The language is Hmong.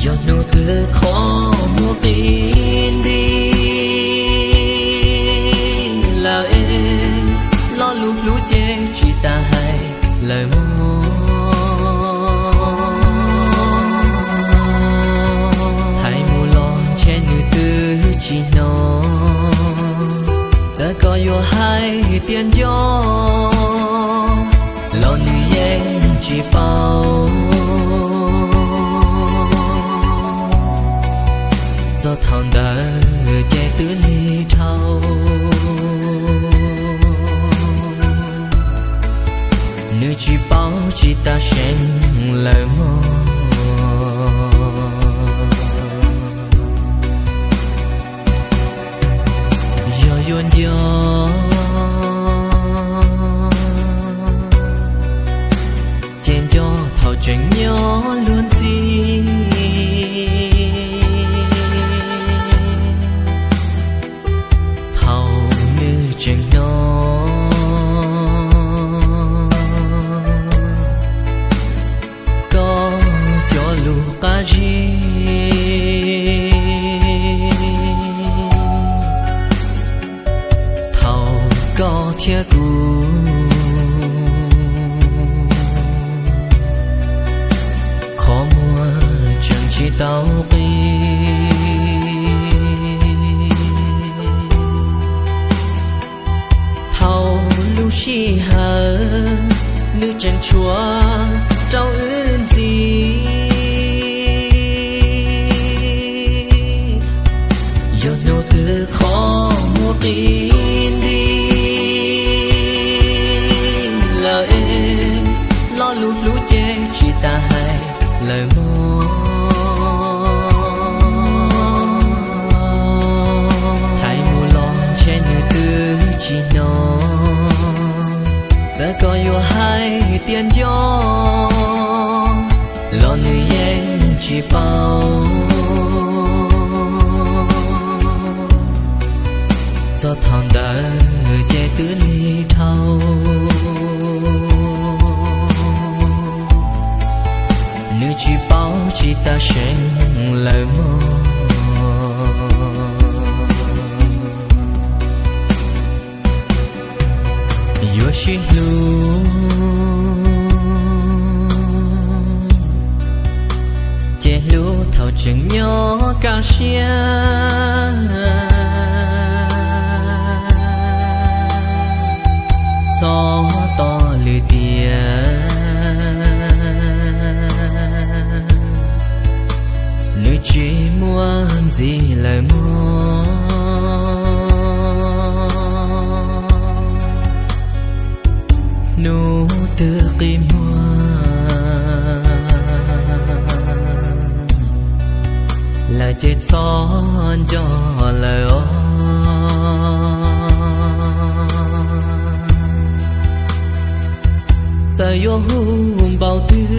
Yog hnub twg qhov muag qi nti lawm es, lo lus hlub ces tsis tas hais lawm mog. Hais mus los ntshe nws twb tsis hnov, txawm koj yuav hais tias nco los nws yeej tsis paub. Txog thaum ntawd ces twb lig dhau, nws tsis paub tsis tas seev lawm mog. Yog yuav nco ces nco thaum tseem nyob luag ntxhi, thaum nws tseem hnov koj cov lus qab zib, thaum koj thiab kuv qhov muag tseem tsis tau qi. Thaum lub sij hawm nws tseem tshuav rau wb ntxiv, yog hnub twg qhov muag qi nti lawm es, lo lus hlub ces tsis tas hais lawm mog. Hais mus los ntshe nws twb tsis hnov, txawm koj yuav hais tias nco los nws yeej tsis paub. Txog thaum ntawd ces twb lig dhau, nws tsis paub tsis tas seev lawm mog. Yuav sib hlub ces hlub thaum tseem nyob kaj siab, txhob tos lwm tiam nws tsis muaj ntxiv lawm mog. Hnub twg qi muag lawm ces txhob nco lawm os. Txawm yuav hu npaum twg